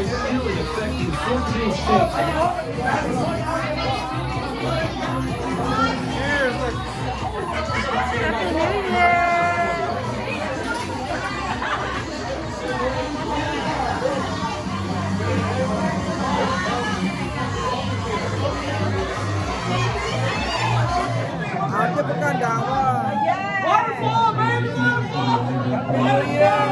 Happy New Year!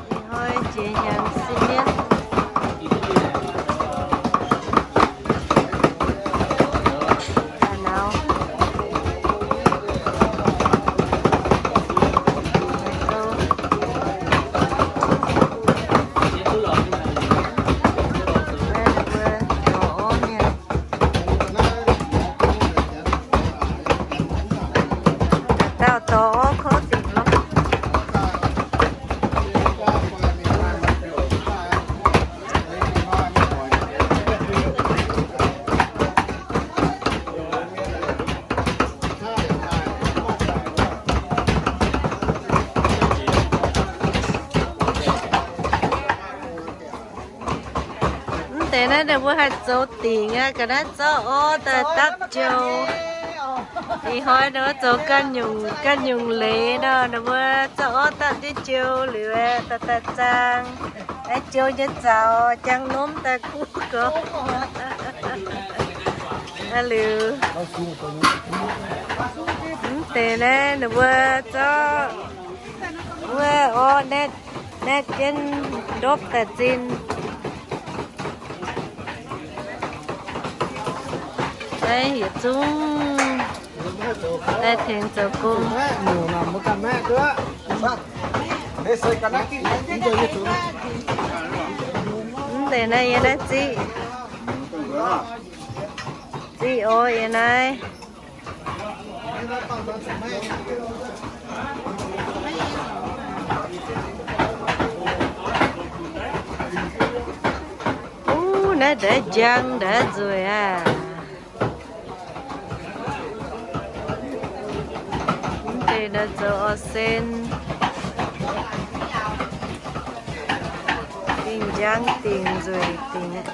Ih hnoi jiex hnyangx sieqv mienv. Daaih naux. Naaiv mbuo dorc orv mienh. Dauh dorc orv kouv dingc lorqc. Mv deix naaiv ninh mbuo haih zoux dingc aqv, ga'naaiv zorqv orv daaih dapv jou. Ih hnoi ninh mbuo zoux ganh nyungc, ganh nyungc leiz nor, ninh mbuo zorqv orv dapv jienv jou liuz, daaih daaih zaang. Aengx jou nyei zaux, jangx nomv daaih kuv gorx. Liuz, mv deix naaiv ninh mbuo zorqv wuov orv naetv, naetv jienv ndopv daaih zinh. Naaiv yietc zungv daaih tengx zoux gong. Mv deix naaiv yie naaiv ziqv, ziqv orv yie naaiv. Uv, naaiv ndaaih njang ndaaih nzueic aqv. Mv deix naaiv zoux orv sen, dingh njang dingc nzueic dingc,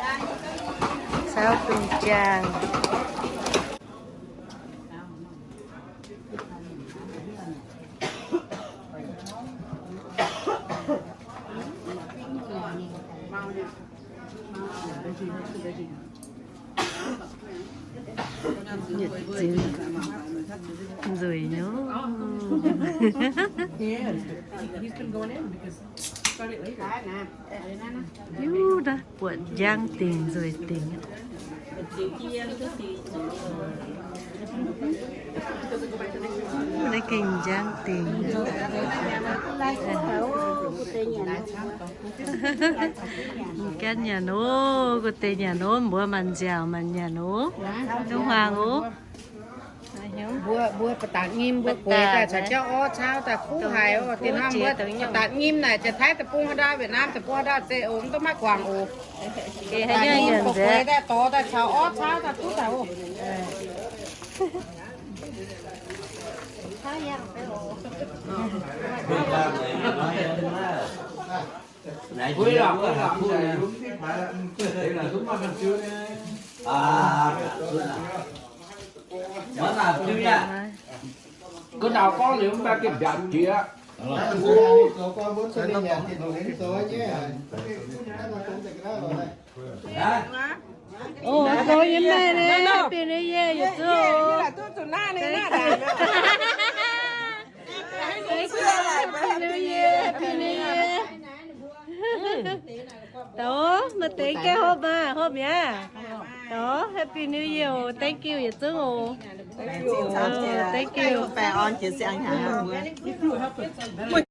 cauv dungz jaang. Yietc zinx nzueic nyei. Hiuv naaiv buatc njang dingc nzueic dingc. Naaiv gengh njang dingc. Ganh nyanc oc, gu'deix nyanc oc, mbuo maanc nziaauc maanc nyanc oc. Dongh hmuangx oc. Mbuo, mbuo ba'datc nyim, mbuo gueix daaih caux jauv orv cauv daaih kuv haic oc. Dinh hnamv mbuo ba'datc nyim naaic, Janx-Taiv deic-bung haaix ndau, Wietc Nam deic-bung haaix ndau, zeiz ongx duqv maiv guangc oc. Ba'datc nyim gueix daaih dorh daaih caux orv cauv daaih duqv daaih oc. Ga'naaiv gorngv liuz mv baac gengh mbiaauc jiex. Happy New Year, yietc zungv. Thank you. Happy New Year, Happy New Year. Douz, maaih deix gaengh hopv maah, hopv mi'aqv. Douz, Happy New Year oc. Thank you yietc zungv oc. Thank you.